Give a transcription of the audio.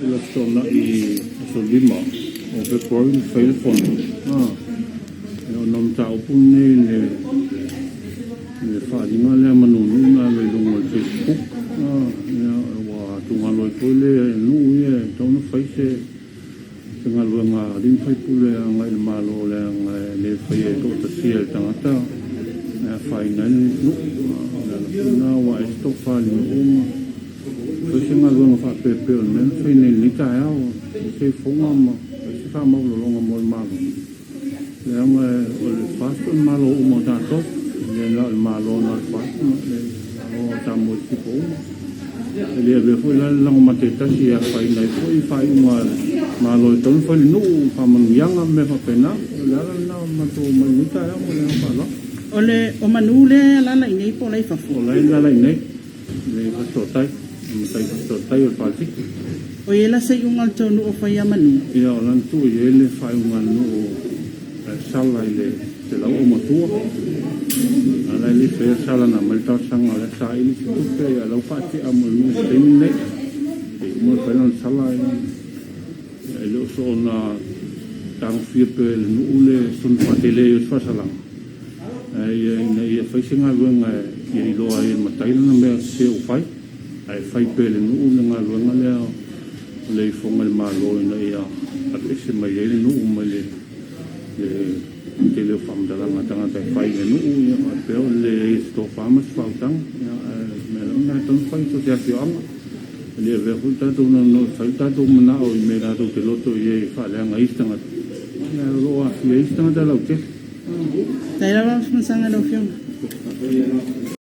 I le Aso Toonai aso 5 o Fepuari na fai ai le fono, ona o le mataupu lenei i le faaaliga lea a Manunuu na ave i luga o le facebook. Ua atugalu ai foi le nuu ia e tatau ona fai se galuega a alii ma faipule agai le Malo, leaga e le faia toatasia e le tagata e afaina ai le nuu. O le ala foi lena ua ae ai se tofa i le nuu ma fai se galuega faapeapea o le mea na fai nei i lenei taeao, fai se ifoga ma fai se faamaualaloga mo le Malo, leaga o le FAST o le Malo uma o tatou, e le na o le Malo na o le FAST, o le Malo o Samoa i sisifo uma. E le avea foi la le lagomate e tasi e afaina ai foi faaiuga a le Malo e tatau ona fai i le nuu, o faamanuiaga ma mea faapena. O le ala lena o le matou omai i lenei taeao ma le agaga faaaloalo. O le o Manu lea e alaala i inei po o la e i fafo? O la e alaala i inei i Fasitoouta, o le matai Fasitoouta o le Falefitu. O i ai la se iuga a le tou nuu o fai ia Manu? Ia, o la na tuu i ai le faaiuga a le nuu e sala i le 100 aumatua, a o la e le i faia le sala na aumai le talosaga, o la e saili se tupe, a o la e ua faatea mo le nuu i le taimi lenei. Se i uma ona fai lana sala, e le o soona tagofia pea e le nuu le soona faatele ai o se faasalaga, ae ina ia fai se galuega ia iloa ai e le matai lana mea sese ua fai, ae fai pea e le nuu le galuega lea o le ifoga i le Malo ina ia aveese mai ai le nuu mai le tele o faamatalaga a tagata e fai i le nuu faapea o le leai o se tofa ma se faautaga. Ae o le mea lava lena e tatau ona fai so o se afioaga. E le avea foi le tatou naunau e fai lo tatou manao i mea tatou te loto i ai e faaleaga ai isi tagata, ae o lo o aafia ai isi tagata lautele. Faafetai lava le faamasanga i lau Afioga.